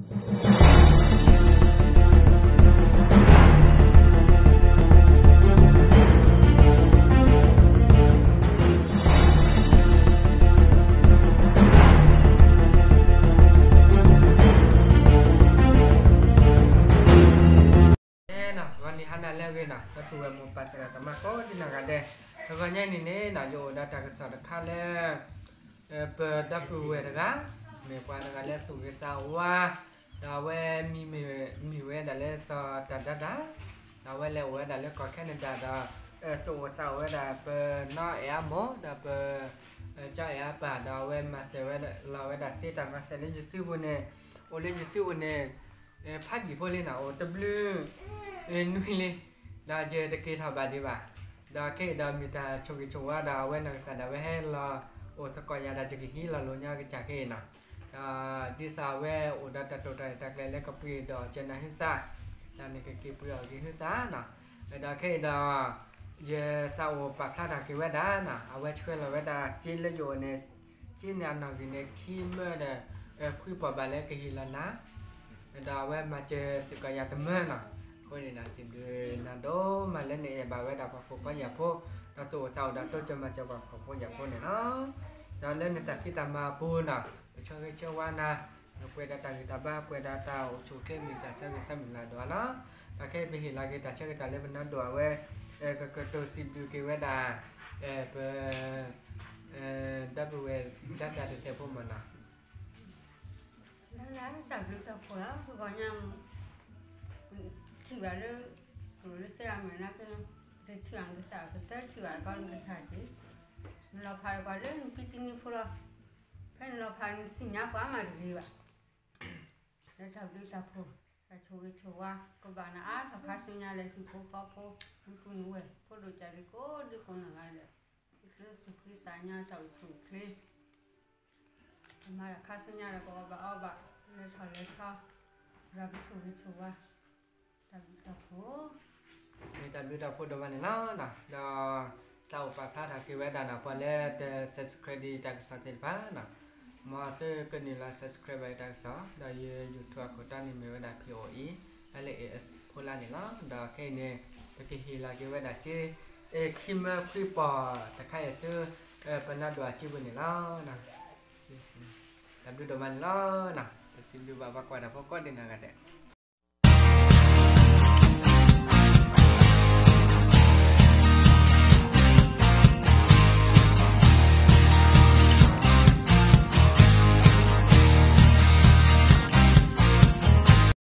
နီၤ ဂီၤနံၤဟါနၤလၢအဂ့ၤနီၤ ဒီပုၢ်ဝဲၢ်မိၢ်ပၢ်သရၣ်သမါကိးဒံနီၢ်ဂၤဒဲး, တဂီၤညါအံၤန့ၣ်န့ၣ်နီၤ ယအိၣ်ဒီးတၢ်ကစီၣ်တခါလၢ ပဒီပုၢ်ဝဲၢ်တဂၤ မ့ၢ်ပှၤတဂၤလၢသူၣ်ဂ့ၤသးဝါ, ဒီးအဝဲမံၤမ့ၢ်ဝဲဒၣ်လၢစီၤတၢ်ဒါဒါ, ဒီးအဝဲလဲၤအိၣ်ဝဲဒၣ်လၢကီၢ်ခဲနဒၤဒီး သူၣ်အိၣ်သးအိၣ်ဝဲဒၣ်ပနီၢ်အဲၣ်အါမိၢ် ဒီးပ ကၠီအဲၣ်အါပၢ် ဒီးအဝဲမၤစၢၤဝဲလီၤဝဲဒၣ်စ့တၢ်မၤစၢၤလၢယစုပူၤန့ၣ်, အိၣ်လၢယစုပူၤန့ၣ် ဖးယံာ်ဖိလံနီၤ အိၣ်တဘျုးနွံလံ, ဒီးယတက့ၤထီၣ်ဘၣ်ဒံးဘၣ်, ဒီးခဲအံၤဒီးမ့ၢ်တၢ်ဆိၣ်ဂ့ၤဆိၣ်ဝါဒီး အဝဲနီၢ်ကစၢ်ဒၣ်ဝဲဟဲလီၤအိၣ်သကိးယၤဒီး ယကဟံးလီၤလိာ်ညီကစၢ်ခဲအံၤနီၤ, ဒီးဒ်သိးအဝဲအိၣ်ဒီးတၢ်တိာ်တၢ်ရဲၣ်တၢ်ကျဲၤလၢကပှ့ၤဒီးကနၤဟုသး, ဒီးနကက့ၤပှ့ၤအီၣ်က့ၤဟုသးနီၤ, ဒီးခဲအံၤဒီး ယသးအိၣ်ပာ်ဖျါထီၣ်က့ၤဝဲဒၣ်နီၤ အဝဲဆှၢလီၤဝဲဒၣ်စ့လၢယအိၣ်န့ၣ်, စ့န့ၣ်အနီၢ်ဂံၢ်န့ၣ် ခံမၢဒီး ခွံပီၢ်ဘၣ်လၢကဟ့ၣ်လီၤနၤ, ဒီးအဝဲမၤစၢၤစ့ၢ်ကီးယၤတမၢနီၤ, အဃိန့ၣ်ဒီး စံးဘျုးနၤဒိၣ်မးလၢနအဲၣ်ဘၣ်ဝဲဒၣ်ပှၤဖှီၣ်ဖိယာ်ဖိ, ဒီးသူၣ်အိၣ်သးအိၣ်ဒီးတိစၢၤမၤစၢၤပှၤဖှီၣ်ဖိယာ်ဖိန့ၣ်လီၤ. ဒီးလၢနတၢ်ဖံးတၢ်မၤအပူၤနီၤ ပဆၢဂ့ၤဆၢဝါနၤ, နပှဲၤဒီးတၢ်ဂံၢ်တၢ်ဘါ ပှဲၤဒီးတၢ်အိၣ်ဆူၣ်အိၣ်ချ့ မ့ၢ်တၢ်ဆၢဂ့ၤဆၢမုၢ်လၢ်ဒိၣ်အါလီၤ. ဒီးခဲအံၤပဟ့ၣ်လီၤက့ၤတၢ်ဆၢကတီၢ်လၢပနါဒိၣ်အဝဲ ကကတိၤစံးဘျုးက့ၤဝဲဒၣ် ပ ဒီပုၢ်ဝဲၢ် ဒါဒါတစဲးဖိမၢ်နီၤ, တၢ်ဘျုးတၢ်ဖှိၣ်လီၤ ပဂီၤညါ ထံၣ်ဘၣ်လၢ ကျိၤလၢသဲအမဲာ်နၤက့, တထံၣ်ဘၣ်နကစၢ် ပသဲထံၣ်ဘၣ်ကီနကစၢ်က့ၤ, နလီၤဖးဒီးပှၤလၢနဖံတနံၤဖိလီၤ, ဖဲနလီၤဖးနသ့ၣ်ညါပှၤမးတဂ့ၤဘၣ်, လၢတၢ်ဘျုးတၢ်ဖှိၣ် တၢ်ဆိၣ်ဂ့ၤဆိၣ်ဝါ ကဘၣ်နၤအါထီၣ်ခါဆူညါလၢဟံၣ်ဖိဃီဖိ ပုၢ်နဝဲၢ် ဖိဒိၣ်ကၢ်လံၤကိးဒံကိးနီၢ်ဂၤဒဲး, လၢသူၣ်ဖှံသးညီတၢ်အိၣ်ဆူၣ်အိၣ်ချ့ မၤတၢ်ခါဆူညါဒီး ကအီၣ်ဘၣ်အီဘၣ် လၢထီၣ်လၢထီ ဒီးကဆိၣ်ဂ့ၤဆိၣ်ဝါ တၢ်ဘျုးတၢ်ဖှိၣ် မ့ၢ်တၢ်ဘျုးတၢ်ဖှိၣ်ဒိၣ်မးန့ၣ်လီၤ. ဒီးသးအိၣ်ပာ်ဖျါထီၣ်က့ၤဝဲဒၣ်နီၤ ပှၤလၢတ subscribe ဒံးတၢ်ကစီၣ်သ့ၣ်တဖၣ်နီၤ, မ်သုကနုာ်လီၤ subscribe ဘၣ်တၢ်ကစီၣ် ဒီးယ YouTube အခိၣ်တီန့ၣ်မ့ၢ်ဝဲဒၣ် P O E L A S ဖိလါန့ၣ်လီၤ. ဒီးခဲအံၤန့ၣ် ပကဟ့ၣ်လီၤက့ၤဝဲဒၣ်စ့ ခံမၢခွံပီၢ်တခါအံၤဆူ ပနါဒိၣ်အစုပူၤန့ၣ်လီၤ. တၢ်ဘျုးဒိၣ်မးန့ၣ်လီၤ. ပစံးဘျုးဘၣ်ပှၤကွၢ်တၢ်ဖိကိးဒံနီၢ်ဂၤဒဲး